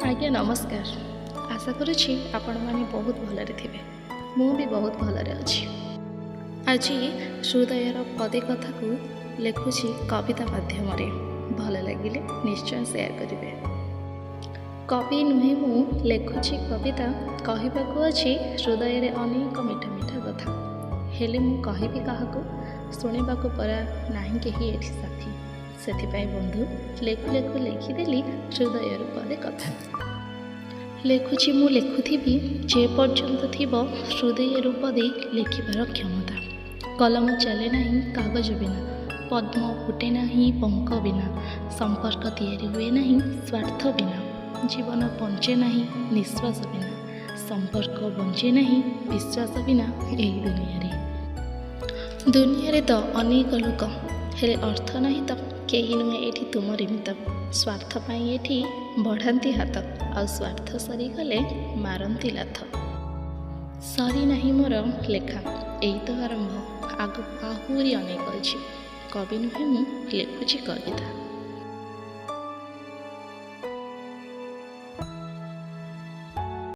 ଆଜ୍ଞା ନମସ୍କାର। ଆଶା କରୁଛି ଆପଣମାନେ ବହୁତ ଭଲରେ ଥିବେ। ମୁଁ ବି ବହୁତ ଭଲରେ ଅଛି। ଆଜି ହୃଦୟର ପଦେ କଥାକୁ ଲେଖୁଛି କବିତା ମାଧ୍ୟମରେ। ଭଲ ଲାଗିଲେ ନିଶ୍ଚୟ ସେୟାର କରିବେ। କବି ନୁହେଁ ମୁଁ, ଲେଖୁଛି କବିତା। କହିବାକୁ ଅଛି ହୃଦୟରେ ଅନେକ ମିଠା ମିଠା କଥା, ହେଲେ ମୁଁ କହିବି କାହାକୁ? ଶୁଣିବାକୁ ପରା ନାହିଁ କେହି ଏଠି ସାଥୀ। ସେଥିପାଇଁ ବନ୍ଧୁ, ଲେଖୁ ଲେଖୁ ଲେଖିଦେଲି ହୃଦୟରୁ ପଦେ କଥା। ଲେଖୁଛି ମୁଁ, ଲେଖୁଥିବି ଯେ ପର୍ଯ୍ୟନ୍ତ ଥିବ ହୃଦୟରୁ ପଦେ ଲେଖିବାର କ୍ଷମତା। କଲମ ଚାଲେ ନାହିଁ କାଗଜ ବିନା, ପଦ୍ମ ଫୁଟେ ନାହିଁ ପଙ୍କ ବିନା, ସମ୍ପର୍କ ତିଆରି ହୁଏ ନାହିଁ ସ୍ୱାର୍ଥ ବିନା, ଜୀବନ ବଞ୍ଚେ ନାହିଁ ନିଶ୍ୱାସ ବିନା, ସମ୍ପର୍କ ବଞ୍ଚେ ନାହିଁ ବିଶ୍ୱାସ ବିନା ଏହି ଦୁନିଆରେ। ଦୁନିଆରେ ତ ଅନେକ ଲୋକ, ହେଲେ ଅର୍ଥ ନାହିଁ ତ କେହି ନୁହେଁ ଏଠି ତୁମରି ମିତ। ସ୍ୱାର୍ଥ ପାଇଁ ଏଠି ବଢ଼ାନ୍ତି ହାତ, ଆଉ ସ୍ୱାର୍ଥ ସରିଗଲେ ମାରନ୍ତି ଲାଥ। ସରି ନାହିଁ ମୋର ଲେଖା, ଏଇ ତ ଆରମ୍ଭ, ଆଗକୁ ଆହୁରି ଅନେକ ଅଛି। କବି ନୁହେଁ ମୁଁ, ଲେଖୁଛି କବିତା।